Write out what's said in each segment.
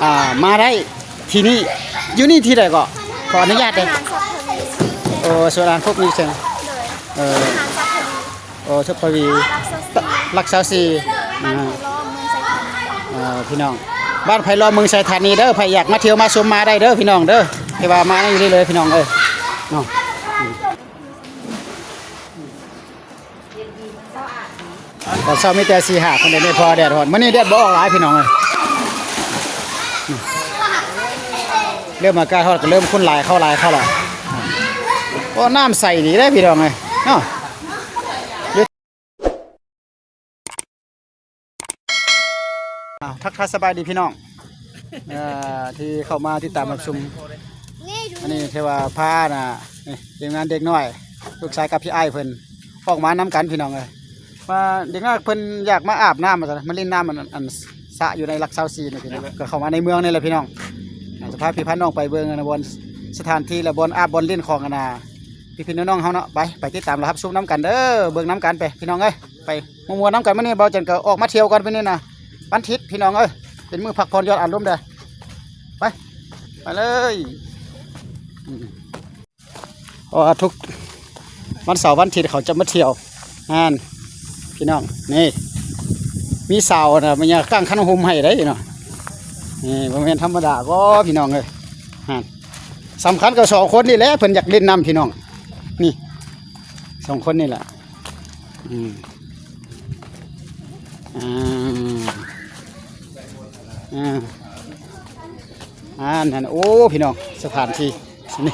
ອ່າ ມາໄດ້ທີ່ນີ້ ຢູ່ນີ້ທີ່ໃດເກາະ? ຂໍອະນຸຍາດເດີ. ໂອ້ ສວນອານພົບນີ້ເຊິ່ງ ເອີ ໂອ້ ສຸພະວີ ຫຼັກຊາວສີ່ ອ່າ ເອີ ພີ່ນ້ອງ ບ້ານໄຜ່ລ້ອມ ເມືອງໄຊທານີເດີ. ໃຜຢາກມາທ່ຽວມາຊົມມາໄດ້ເດີພີ່ນ້ອງເດີ ແຕ່ວ່າມາຢູ່ນີ້ເລີຍພີ່ນ້ອງເອີຍເນາະ. ຕອນເຊົ້າມີແຕ່ສີ່ຫ້າຄົນເດ ນີ້ພໍແດດຮ້ອນ. ມື້ນີ້ແດດບໍ່ອອກຫຼາຍພີ່ນ້ອງເອີຍ ເລີ່ມອາກາດຮ້ອນກໍເລີ່ມຄົນຫຼາຍເຂົ້າ ຫຼາຍເຂົ້າລະ. ໂອ້ ນ້ຳໃສດີເດ້ພີ່ນ້ອງເອີຍເນາະ. ອ້າວ ທັກທາຍສະບາຍດີພີ່ນ້ອງ ເອີ ທີ່ເຂົ້າມາຕິດຕາມຮັບຊົມ. ອັນນີ້ຖືວ່າພານະ ນີ້ທີມງານເດັກນ້ອຍ ລູກຊາຍກັບພີ່ອ້າຍເພິ່ນ ອອກມານຳກັນພີ່ນ້ອງເອີຍ. ວ່າເດັກນ້ອຍເພິ່ນຢາກມາອາບນ້ຳວ່າຊັ້ນ ມາຫຼິ້ນນ້ຳ ອັນ ອັນ ສະຢູ່ໃນຫຼັກຊາວສີ່ນີ້ພີ່ນ້ອງ ກໍເຂົ້າມາໃນເມືອງນີ້ແຫຼະພີ່ນ້ອງ. ອາ ຈະພາພີ່ພານ້ອງໄປເບິ່ງ ອັນ ບ່ອນສະຖານທີ່ ແລະ ບ່ອນອາບບ່ອນຫຼິ້ນຂອງ ອັນ ນະ ພີ່ໆນ້ອງໆເຮົາເນາະ. ໄປ ໄປຕິດຕາມ ແລະ ຮັບຊົມນຳກັນເດີ ເບິ່ງນຳກັນໄປພີ່ນ້ອງເອີຍ. ໄປມ່ວນໆນຳກັນ. ມື້ນີ້ບ່າວຈັນກໍອອກມາທ່ຽວກ່ອນ ມື້ນີ້ນະ ວັນທິດພີ່ນ້ອງເອີຍ ເປັນມື້ພັກຜ່ອນຢ່ອນອາລົມເດີ. ໄປ ໄປເລີຍ. ອືມ ເພາະວ່າທຸກວັນເສົາວັນທິດເຂົາຈະມາທ່ຽວຫັ້ນພີ່ນ້ອງ. ນີ້ ມີສາວນະ ມາຍ່າງກາງຄັນຫົມໃຫ້ໄດ໋ເນາະ. ນີ້ບໍ່ແມ່ນທຳມະດາບໍ່ພີ່ນ້ອງເອີຍ. ຫັ້ນ ສຳຄັນກໍສອງຄົນນີ້ແຫຼະ ເພິ່ນຢາກຫຼິ້ນນຳພີ່ນ້ອງ. ນີ້ ສອງຄົນນີ້ແຫຼະ. ອືມ ອ່າ ອ່າ ອັນນັ້ນ ໂອ້ ພີ່ນ້ອງ ສະຖານທີ່ນີ້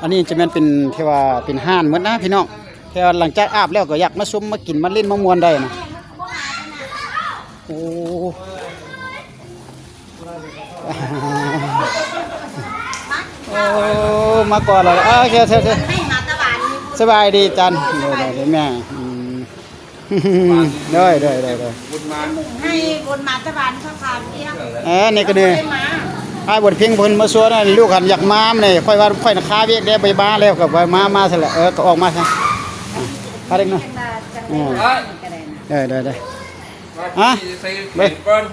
ອັນນີ້ຈະແມ່ນເປັນ ທີ່ວ່າເປັນຮ້ານໝົດນະພີ່ນ້ອງ ທີ່ວ່າຫຼັງຈາກອາບແລ້ວກໍຢາກມາຊົມ ມາກິນ ມາຫຼິ້ນ ມາມ່ວນໄດ້ນະ. ໂອ້ ໂອ້ ມາກ່ອນແລ້ວ. ໂອເຄ ໂອເຄ ໂອເຄ ໃຫ້ມາຕະຫວານ ສະບາຍດີຈັນ ໂດຍ ໂດຍ ໂດຍ ແມ່ ອືມ ໂດຍ ໂດຍ ໂດຍ ໂດຍ ໃຫ້ບຸນມາຕະຫວານພະຄາມວຽງ. ເອີ ນີ້ກໍນີ້ ໄດ້ມາ ອ້າຍບົດເພັງເພິ່ນມາຊວນ ອັນລູກຫັ້ນຢາກມານຳນີ້ ຂ້ອຍວ່າຂ້ອຍນະຄາວຽກແດ່ ບໍ່ໄດ້ມາແລ້ວ ກໍບໍ່ມາ ມາຊັ້ນແຫຼະ. ເອີ ກໍອອກມາຊະ ພາເດັກນ້ອຍ ເອີ ໂດຍ ໂດຍ ໂດຍ. ຮະ ເບິ່ງ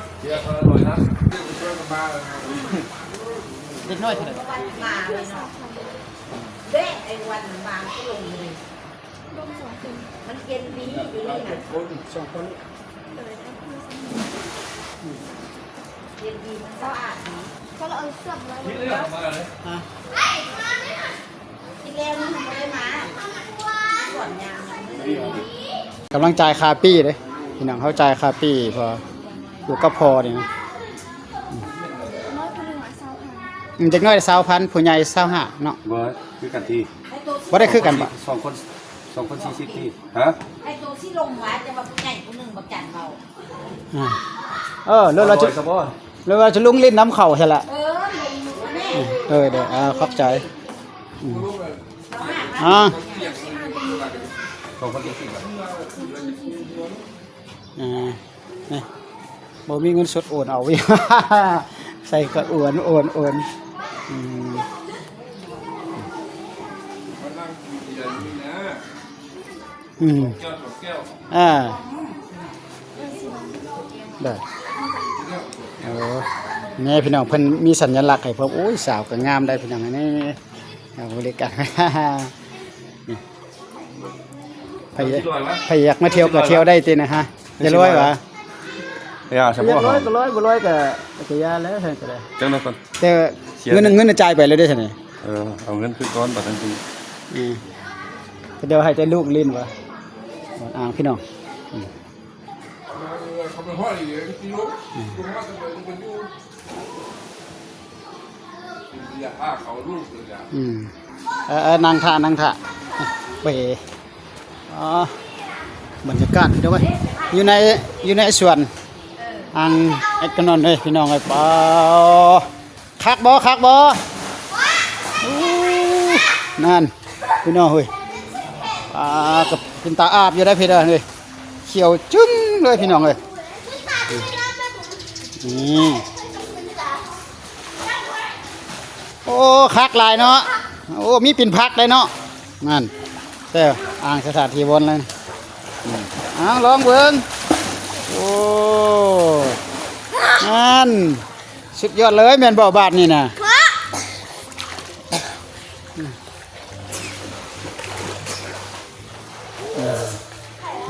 ເດັກນ້ອຍເທົ່າໃດ? ເດ້ ໄອ້ວັນມາກໍລົງເລີຍ ມັນເຢັນດີຢູ່ນີ້ນະ ສອງຄົນ ເຢັນດີ ມັນສະອາດດີ. ຮະ ກຳລັງຈ່າຍຄ່າປີ້ເດ້ ພີ່ນ້ອງ ເຮົາຈ່າຍຄ່າປີ້ ເພາະຢູ່ກັບພໍ່ນີ້ນະ. ເດັກນ້ອຍຊາວພັນ ຜູ້ໃຫຍ່ຊາວຫ້າເນາະ. ບໍ່ຄືກັນຕິ ບໍ່ໄດ້ຄືກັນບໍ່? ສອງຄົນ ສອງຄົນສີ່ສິບຕິ ຮະ ໃຫ້ໂຕຊິລົງມາ ແຕ່ວ່າຜູ້ໃຫຍ່ຜູ້ໜຶ່ງບັກຈັນເວົ້າ ອ່າ ເອີ ແລ້ວເຮົາຈະ ແລ້ວເຮົາຈະລົງຫຼິ້ນນຳເຂົາຊັ້ນລະ. ເອີ ລົງຢູ່ແນ່ ເອີ ເດີ ອ່າ ຂອບໃຈ ອືມ ອ່າ ອ່າ ນີ້ ບໍ່ມີເງິນສົດໂອນເອົາ ໃສ່ກໍໂອນ ໂອນ ໂອນ ອືມ ອືມ ອ່າ ໄດ້ ໂອ້ ນີ້ພີ່ນ້ອງ ເພິ່ນມີສັນຍະລັກໃຫ້ເພິ່ນ. ໂອ້ຍ ສາວກໍງາມໄດ໋ພີ່ນ້ອງ ນີ້ ເອົາບໍລິການ ນີ້ ໃຜ ໃຜຢາກມາທ່ຽວກໍທ່ຽວໄດ້ຕິນະຮະ. ຢ່າລອຍຫວາ? ຢ່າ ສະເພາະ ຢາກລອຍກໍລອຍ ບໍ່ລອຍກໍ ກໍຢ່າແລ້ວ ຊັ້ນກໍໄດ້ ຈັ່ງໃດກ່ອນ ແຕ່ເງິນ ເງິນຈ່າຍໄປແລ້ວເດ້ຊັ້ນນີ້. ເອີ ເອົາເງິນຄືກ່ອນ ບາດນັ້ນຕິ ເອີ ດຽວໃຫ້ແຕ່ລູກຫຼິ້ນຫວາ. ອ້າວ ພີ່ນ້ອງ ອືມ ອືມ ເອີ ເອີ ນັ່ງຖ້າ ນັ່ງຖ້າ ເອີ ອໍ ບັນຍາກາດພີ່ນ້ອງເອີຍ ຢູ່ໃນ ຢູ່ໃນສວນອ່າງແອກກະນອນເດ້ພີ່ນ້ອງເອີຍ. ປາ ຄັກບໍ່ ຄັກບໍ່? ອູ້ ນັ້ນ ພີ່ນ້ອງເອີຍ ອ່າ ກໍເປັນຕາອາບຢູ່ໄດ໋ພີ່ນ້ອງເອີຍ ຂຽວຈຶ້ມເລີຍພີ່ນ້ອງເອີຍ. ນີ້ ໂອ້ ຄັກຫຼາຍເນາະ ໂອ້ ມີປິ່ນຜັກໄດ້ເນາະ. ນັ້ນ ແຕ່ອ່າງສະຖານທີ່ບ່ອນນັ້ນ ອືມ ເອົາລອງເບິ່ງ ໂອ້ ນັ້ນ ສຸດຍອດເລີຍແມ່ນບໍ່ບາດນີ້ນະ?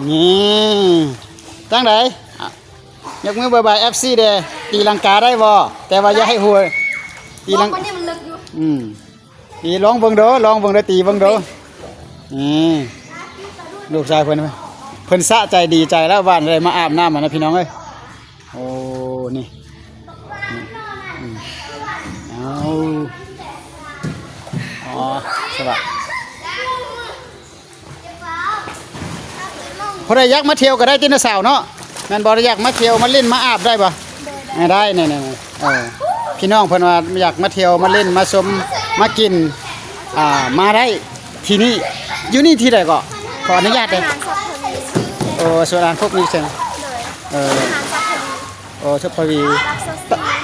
ນີ້ ຈັ່ງໃດ? ອະ ຍົກມືບາຍບາຍເອັຟຊີແດ່. ຕີລັງກາໄດ້ບໍ່? ແຕ່ວ່າຢ່າໃຫ້ຫົວ ຕີລັງ ບາດນີ້ມັນເລິກຢູ່. ອືມ ຕີ ລອງເບິ່ງເດີ ລອງເບິ່ງເດີ ຕີເບິ່ງເດີ. ນີ້ ລູກຊາຍເພິ່ນ ເພິ່ນສະໃຈດີໃຈແລ້ວ ວ່າໄດ້ມາອາບນ້ຳຫັ້ນນະ ພີ່ນ້ອງເອີຍ. ໂອ້ ນີ້ ນີ້ ອືມ ເອົາ ອໍ ສະບາຍ. ຜູ້ໃດຢາກມາທ່ຽວກໍໄດ້ຕິ ນ້າສາວເນາະ ແມ່ນບໍ່? ຢາກມາທ່ຽວມາຫຼິ້ນມາອາບໄດ້ບໍ່? ເອີ ໄດ້ ນີ້ໆ ເອີ ພີ່ນ້ອງເພິ່ນວ່າຢາກມາທ່ຽວມາຫຼິ້ນມາຊົມມາກິນ ອ່າ ມາໄດ້ທີ່ນີ້. ຢູ່ນີ້ທີ່ໃດເກາະ? ຂໍອະນຸຍາດເດີ. ໂອ້ ສວນອານຄົກມີເຊີງ ເອີ ໂອ້ ສຸພະວີ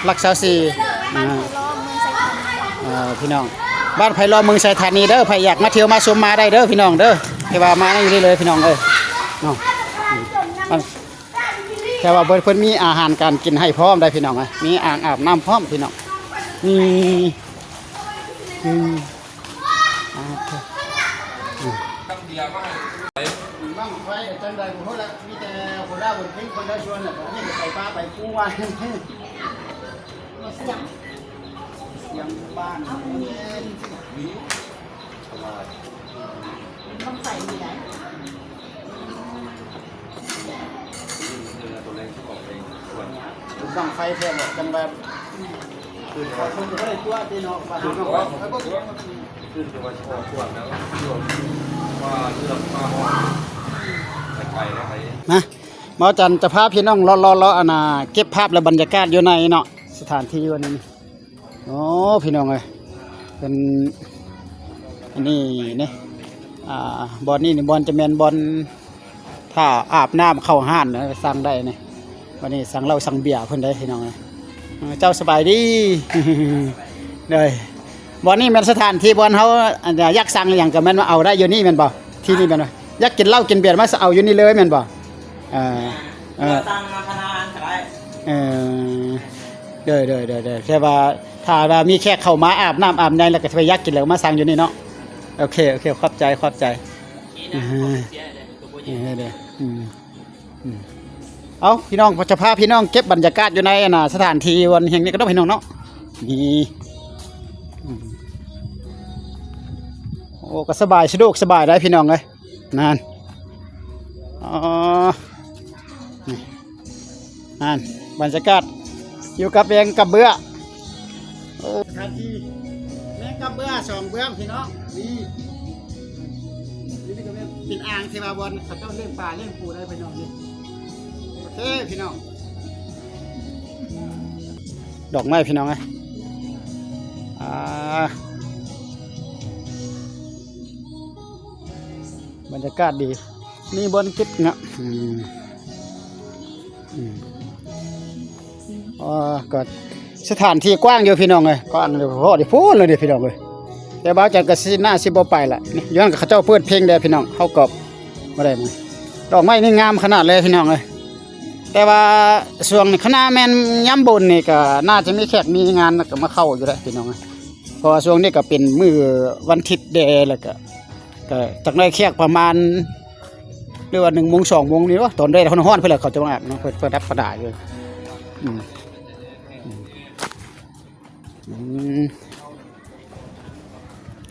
ຫຼັກຊາວສີ່ ອ່າ ອ່າ ພີ່ນ້ອງ ບ້ານໄຜ່ລ້ອມ ເມືອງໄຊທານີເດີ. ໃຜຢາກມາທ່ຽວມາຊົມມາໄດ້ເດີພີ່ນ້ອງເດີ ແຕ່ວ່າມາຢູ່ນີ້ເລີຍພີ່ນ້ອງເອີຍເນາະ. ອືມ ແຕ່ວ່າເພິ່ນ ເພິ່ນມີອາຫານການກິນໃຫ້ພ້ອມໄດ໋ພີ່ນ້ອງເອີຍ ມີອ່າງອາບນ້ຳພ້ອມພີ່ນ້ອງ. ນີ້ ນີ້ ອ່າ ບັ້ງໄຟຈັ່ງໃດບໍ່ຮູ້ລະ ມີແຕ່ຄົນລາວເພິ່ນເປັນຄົນລາວຊວນລະ ອັນນີ້ໄປປ່າໄປພູມາ ສຽງສຽງບ້ານ ບັ້ງໄຟມີໄດ໋. ບັ້ງໄຟແທ້ບໍ່ ຈັ່ງວ່າ ຄືວ່າ ຄືວ່າ ຄືວ່າຊິອອກກວ້າງແລ້ວ ຄືວ່າ ວ່າເລືອກມາຮອດ ໄປໄກແລ້ວໄປ ມາ ເວົ້າຈັນຈະພາພີ່ນ້ອງເລາະໆ ອັນນ່າ ເກັບພາບ ແລະ ບັນຍາກາດຢູ່ໃນເນາະ ສະຖານທີ່ວັນນີ້. ໂອ້ ພີ່ນ້ອງເອີຍ ເປັນ ອັນນີ້ນີ້ ອ່າ ບ່ອນນີ້ນີ້ ບ່ອນຈະແມ່ນບ່ອນ ຖ້າອາບນ້ຳເຂົ້າຮ້ານນະ ສັ່ງໄດ້ນີ້. ບັດນີ້ສັ່ງເຫຼົ້າສັ່ງເບຍເພິ່ນໄດ້ພີ່ນ້ອງເອີຍ. ເຈົ້າສະບາຍດີ. ໂດຍ ບ່ອນນີ້ແມ່ນສະຖານທີ່ບ່ອນເຮົາ ອັນ ຢາກສັ່ງອີ່ຫຍັງກໍແມ່ນວ່າເອົາໄດ້ຢູ່ນີ້ແມ່ນບໍ່? ທີ່ນີ້ແມ່ນບໍ່? ຢາກກິນເຫຼົ້າກິນເບຍມາເອົາຢູ່ນີ້ເລີຍແມ່ນບໍ່? ເອີ ເອີ ສັ່ງມາທະນານກໍໄດ້. ເອີ ໂດຍ ໂດຍ ໂດຍ ໂດຍ ແຕ່ວ່າຖ້າວ່າມີແຂກເຂົ້າມາອາບນ້ຳອາບໃຍ ແລ້ວກໍຊິໄປຢາກກິນ ແລ້ວມາສັ່ງຢູ່ນີ້ເນາະ. ໂອເຄ ໂອເຄ ຂອບໃຈ ຂອບໃຈ. ເອີ ເອີ ເອີ ອືມ ອືມ ເອົາ ພີ່ນ້ອງ ຈະພາພີ່ນ້ອງເກັບບັນຍາກາດຢູ່ໃນ ອັນນ່າ ສະຖານທີ່ວັນແຫ່ງນີ້ກໍເນາະ ພີ່ນ້ອງເນາະ. ນີ້ ອືມ ໂອ້ ກໍສະບາຍ ສະດວກສະບາຍໄດ໋ ພີ່ນ້ອງເອີຍ. ນັ້ນ ອໍ ນີ້ ນັ້ນ ບັນຍາກາດຢູ່ກັບແມງກັບເບືອ. ໂອ້ ສະຖານທີ່ແມງກັບເບືອສອງເບື້ອງພີ່ນ້ອງ. ນີ້ ນີ້ກໍແມ່ນເປັນອ່າງທີ່ວ່າບ່ອນເຂົາເຈົ້າລ້ຽງປາລ້ຽງປູໄດ້ພີ່ນ້ອງ. ນີ້ ໂອເຄພີ່ນ້ອງ ດອກໄມ້ພີ່ນ້ອງເອີຍ. ອ່າ ບັນຍາກາດດີ ມີບ່ອນເກັບເງາະ. ອືມ ອືມ ອໍ ກໍສະຖານທີ່ກວ້າງຢູ່ພີ່ນ້ອງເອີຍ ກວ້າງຢູ່ ພໍໄດ້ພຸ້ນເລີຍເດ້ພີ່ນ້ອງເອີຍ. ແຕ່ບ່າວຈັນກໍຊິ ໜ້າຊິບໍ່ໄປລະ ນີ້ ຍ້ອນເຂົາເຈົ້າເປີດເພງແດ່ພີ່ນ້ອງ ເຮົາກໍບໍ່ໄດ້ນະ. ດອກໄມ້ນີ້ງາມຂະໜາດເລີຍພີ່ນ້ອງເອີຍ. ແຕ່ວ່າຊ່ວງນີ້ ຄັນວ່າແມ່ນຍາມບຸນນີ້ ກໍໜ້າຈະມີແຂກມີງານ ກໍມາເຂົ້າຢູ່ເດ້ພີ່ນ້ອງເອີຍ. ເພາະວ່າຊ່ວງນີ້ກໍເປັນມື້ວັນທິດແດ່ ແລ້ວກໍ ກໍຈັກໜ້ອຍແຂກປະມານ ຫຼືວ່າໜຶ່ງໂມງ ສອງໂມງນີ້ເນາະ ຕອນແດດຮ້ອນໆ ເພິ່ນລະເຂົາຈະມາອາບເນາະ ເພິ່ນ ເພິ່ນຮັບປະດາຢູ່. ອືມ ອືມ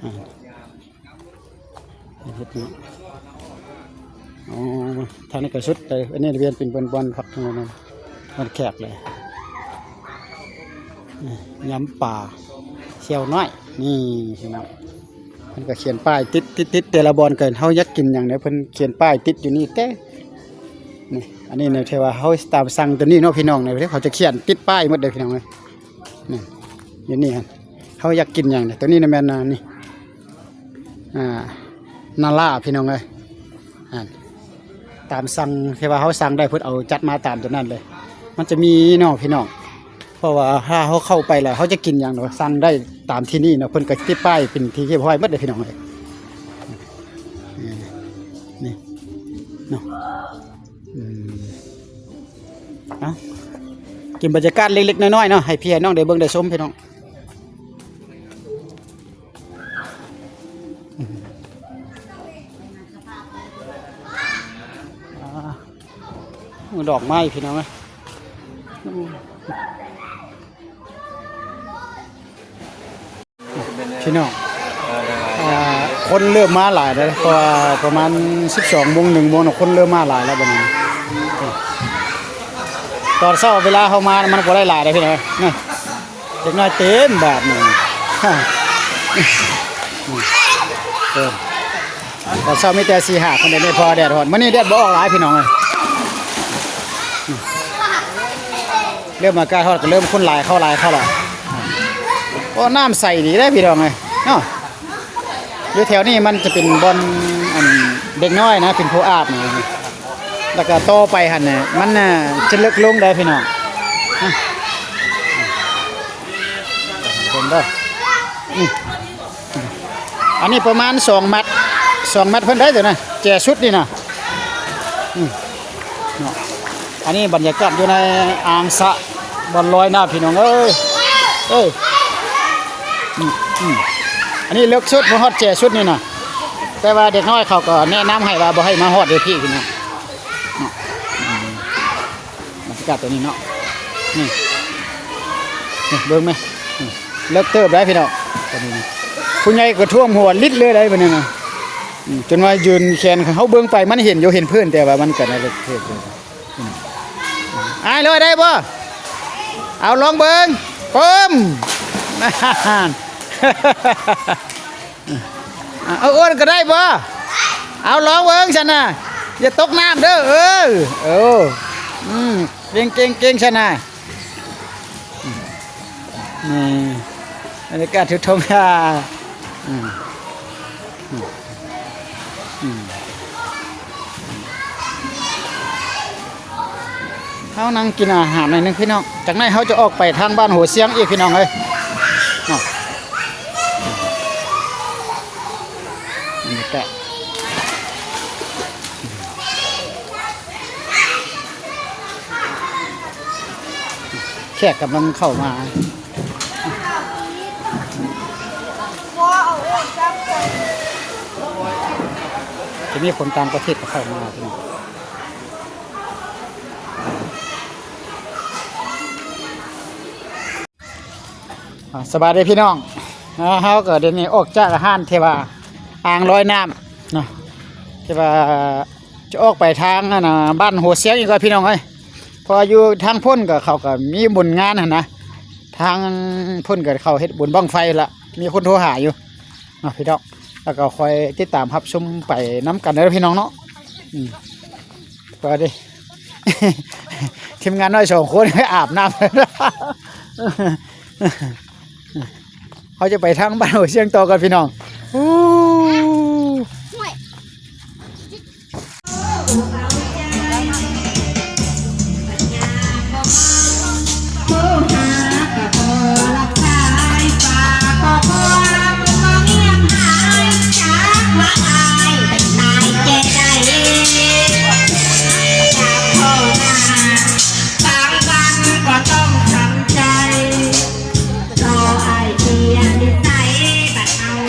ອືມ ອ່າ ເຮັດນີ້ ອໍ ທາງນີ້ກໍສຸດເລີຍ ອັນນີ້ລະວຽນເປັນບ່ອນພັກທາງນັ້ນ ບ່ອນແຂກເລີຍ. ຍຳປາສ່ຽວນ້ອຍ ນີ້ພີ່ນ້ອງ ເພິ່ນກໍຂຽນປ້າຍຕິດໆໆ ແຕ່ລະບ່ອນກໍ ເຮົາຢາກກິນຫຍັງເນາະ ເພິ່ນຂຽນປ້າຍຕິດຢູ່ນີ້ແຕ່ ນີ້ ອັນນີ້ນະ ທີ່ວ່າເຮົາຕາມສັ່ງຕົວນີ້ເນາະ ພີ່ນ້ອງເນາະ ເຂົາຈະຂຽນຕິດປ້າຍໝົດເລີຍ ພີ່ນ້ອງເອີຍ. ນີ້ ຢູ່ນີ້ຫັ້ນ ເຮົາຢາກກິນຫຍັງນີ້ ຕົວນີ້ນະແມ່ນ ອ່າ ນີ້ ອ່າ ນາລາ ພີ່ນ້ອງເອີຍ. ອ່າ ຕາມສັ່ງທີ່ວ່າເຮົາສັ່ງໄດ້ ເພິ່ນເອົາຈັດມາຕາມຕົວນັ້ນເລີຍ. ມັນຈະມີເນາະ ພີ່ນ້ອງ ເພາະວ່າຖ້າເຮົາເຂົ້າໄປແລ້ວ ເຮົາຈະກິນຫຍັງເນາະ ສັ່ງໄດ້ຕາມທີ່ນີ້ເນາະ ເພິ່ນກໍຕິດປ້າຍເປັນທີ່ຮຽບຮ້ອຍໝົດເດ້ ພີ່ນ້ອງເອີຍ. ນີ້ ນີ້ເນາະ ອືມ ເອົ້າ ກິນບັນຍາກາດເລັກໆນ້ອຍໆເນາະ ໃຫ້ພີ່ໃຫ້ນ້ອງໄດ້ເບິ່ງໄດ້ຊົມພີ່ນ້ອງ. ອ່າ ດອກໄມ້ພີ່ນ້ອງເອີຍ. ພີ່ນ້ອງ ອ່າ ຄົນເລີ່ມມາຫຼາຍແລ້ວ ເພາະວ່າປະມານສິບສອງໂມງ ໜຶ່ງໂມງນະ ຄົນເລີ່ມມາຫຼາຍແລ້ວບັດນີ້. ຕອນເຊົ້າເວລາເຮົາມາ ມັນບໍ່ໄດ້ຫຼາຍເດ້ພີ່ນ້ອງ. ນີ້ ເດັກນ້ອຍເຕັມບາດນີ້. ເອີ ຕອນເຊົ້າມີແຕ່ສີ່ຫ້າຄົນເດນີ້ ເພາະວ່າແດດຮ້ອນ. ມື້ນີ້ແດດບໍ່ອອກຫຼາຍພີ່ນ້ອງເອີຍ. ເລີ່ມອາກາດຮ້ອນກໍເລີ່ມຄົນຫຼາຍເຂົ້າ ຫຼາຍເຂົ້າລະ. ໂອ້ ນ້ຳໃສດີເດ້ພີ່ນ້ອງເອີຍເນາະ. ຢູ່ແຖວນີ້ມັນຈະເປັນບ່ອນ ອັນ ເດັກນ້ອຍນະ ເປັນຜູ້ອາບນີ້ ແລ້ວກໍຕໍ່ໄປຫັ້ນນະ ມັນນະຈະເລິກລົງໄດ໋ພີ່ນ້ອງ. ເບິ່ງເດີ ນີ້ ອັນນີ້ປະມານສອງມັດ ສອງມັດເພິ່ນໄດ້ໂຕນະ ແຈສຸດນີ້ນະ. ອືມ ເນາະ ອັນນີ້ບັນຍາກາດຢູ່ໃນອ່າງສະ ບ່ອນລອຍນ້ຳພີ່ນ້ອງເອີຍ. ເອີ ອືມ ອືມ ອັນນີ້ເລິກສຸດ ມາຮອດແຈສຸດນີ້ນະ ແຕ່ວ່າເດັກນ້ອຍເຂົາກໍແນະນຳໃຫ້ວ່າບໍ່ໃຫ້ມາຮອດເດ້ພີ່ນ້ອງເນາະ. ອືມ ບັນຍາກາດຕົວນີ້ເນາະ ນີ້ ນີ້ເບິ່ງແມະ ນີ້ເລິກເຕີບໄດ໋ພີ່ນ້ອງ. ຕົວນີ້ນະ ຜູ້ໃຫຍ່ກໍຖ້ວມຫົວລິດເລີຍໄດ໋ບັດນີ້ນະ. ອືມ ຈົນວ່າຢືນແຂນ ເຮົາເບິ່ງໄປມັນເຫັນຢູ່ ເຫັນພື້ນ ແຕ່ວ່າມັນກໍໜ້າຈະເທິບຢູ່. ອ້າຍ ລອຍໄດ້ບໍ່? ເອົາ ລອງເບິ່ງ ປຶ້ມ ນັ້ນ ເອົາ ອ້ວນກໍໄດ້ບໍ່? ເອົາ ລອງເບິ່ງຊັ້ນນະ ຢ່າຕົກນ້ຳເດີ. ເອີ ເອີ ອືມ ເກັ່ງໆໆຊັ້ນນະ. ນີ້ ບັນຍາກາດທີ່ທົ່ງນາ. ອືມ ອືມ ອືມ ເຮົານັ່ງກິນອາຫານໜ້ອຍໜຶ່ງພີ່ນ້ອງ ຈາກນັ້ນເຮົາຈະອອກໄປທາງບ້ານຫົວຊຽງອີກພີ່ນ້ອງເອີຍເນາະ. ບັນຍາກາດ ແຂກກຳລັງເຂົ້າມາ ຈະມີຄົນຕ່າງປະເທດກໍເຂົ້າມາ. ອ່າ ສະບາຍດີພີ່ນ້ອງ. ອ່າ ເຮົາກໍດຽວນີ້ອອກຈາກຮ້ານທີ່ວ່າອ່າງລອຍນ້ຳເນາະ ທີ່ວ່າຈະອອກໄປທາງ ອັນນ່າ ບ້ານຫົວຊຽງອີກກ່ອນພີ່ນ້ອງເອີຍ. ເພາະວ່າຢູ່ທາງພຸ້ນກໍ ເຂົາກໍມີບຸນງານຫັ້ນນະ ທາງພຸ້ນກໍເຂົາເຮັດບຸນບັ້ງໄຟລະ ມີຄົນໂທຫາຢູ່ເນາະພີ່ນ້ອງ. ແລ້ວກໍຄອຍຕິດຕາມຮັບຊົມໄປນຳກັນເດີພີ່ນ້ອງເນາະ. ອືມ ກໍດີ ທີມງານນ້ອຍສອງຄົນໄປອາບນ້ຳ ເຮົາຈະໄປທາງບ້ານຫົວຊຽງຕໍ່ກັນພີ່ນ້ອງ. ໂອ້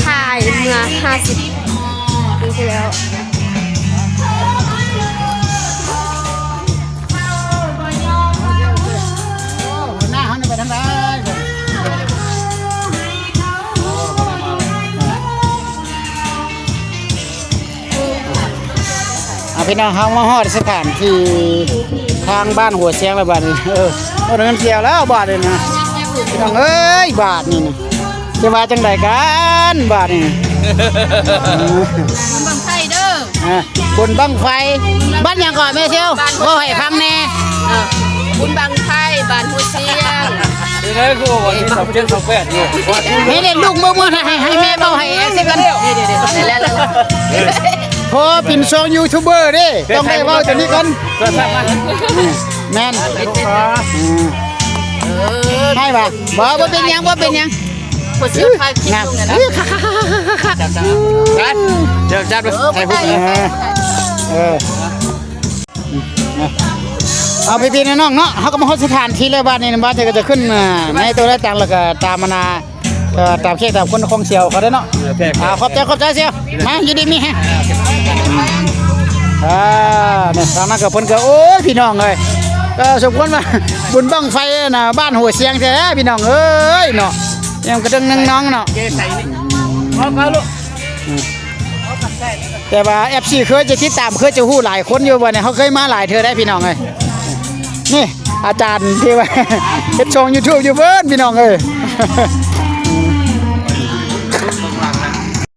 ຖ່າຍເມື່ອຫ້າສິບປີທີ່ແລ້ວ. ຫົວໜ້າເຮົານີ້ໄປທາງໃດ? ອ່າ ພີ່ນ້ອງ ເຮົາມາຮອດສະຖານທີ່ທາງບ້ານຫົວຊຽງແລ້ວບາດນີ້. ເອີ ບໍ່ໄດ້ເງິນກ່ຽວແລ້ວບາດນີ້ນະ ພີ່ນ້ອງເອີຍ. ບາດນີ້ນະ ຈະວ່າຈັ່ງໃດກັນບາດນີ້? ບຸນບັ້ງໄຟເດີ ອ່າ ບຸນບັ້ງໄຟ. ບ້ານຫຍັງເກາະແມ່ເຊວ? ເວົ້າໃຫ້ຟັງແດ່. ເອີ ບຸນບັ້ງໄຟບ້ານຫົວຊຽງ. ນີ້ເດ້ ຄືວ່າວັນທີຊາວເຈັດ ຊາວແປດຢູ່. ນີ້ເດ້ ລູກເມືອ ເມືອ ໃຫ້ ໃຫ້ແມ່ເວົ້າໃຫ້ເອັຟຊີກ່ອນ. ນີ້ເດ້ ນີ້ແຫຼະ ພໍເປັນຊ່ອງຢູທູບເບີເດ້ ຕ້ອງໄດ້ເວົ້າຕົວນີ້ກ່ອນ. ແມ່ນ ອືມ ໃຫ້ວ່າ ບໍ່ ບໍ່ເປັນຫຍັງ ບໍ່ເປັນຫຍັງ. ຜູ້ຊື່ຂ່າວຄິດຢູ່ຫັ້ນນະ ຈັບ ຈັບ ຈັບ ເອີ ເອີ ນະ. ເອົາ ພີ່ໆ ນ້ອງໆ ເນາະ ເຮົາກໍມາຮອດສະຖານທີ່ແລ້ວ ບາດນີ້ ບາດນີ້ກໍຈະຂຶ້ນ ເອີ ໃນໂຕໄດ້ຕັງ ແລ້ວກໍຕາມອັນນ່າ ເອີ ຕາມເຂດຕາມຄົນຂອງສ່ຽວເຂົາເດ້ເນາະ. ໂອເຄ ອ່າ ຂອບໃຈ ຂອບໃຈສ່ຽວ ມາ ຢູ່ດີມີແຮງ. ອ່າ ນີ້ທາງນັ້ນກໍເພິ່ນກໍ ໂອ້ຍ ພີ່ນ້ອງເອີຍ ກໍສົມຄວນວ່າບຸນບັ້ງໄຟນະ ບ້ານຫົວຊຽງແທ້ ພີ່ນ້ອງເອີຍເນາະ ຍັງກະເດິງໜຶ່ງນ້ອງເນາະ. ແຕ່ວ່າ ເອັຟຊີ ເຄີຍຈະຕິດຕາມ ເຄີຍຈະຮູ້ຫຼາຍຄົນຢູ່ ບ່ອນນີ້ເຮົາເຄີຍມາຫຼາຍເທື່ອໄດ໋ ພີ່ນ້ອງເອີຍ. ນີ້ອາຈານທີ່ວ່າເຮັດຊ່ອງ YouTube ຢູ່ເພິ່ນ ພີ່ນ້ອງເອີຍ.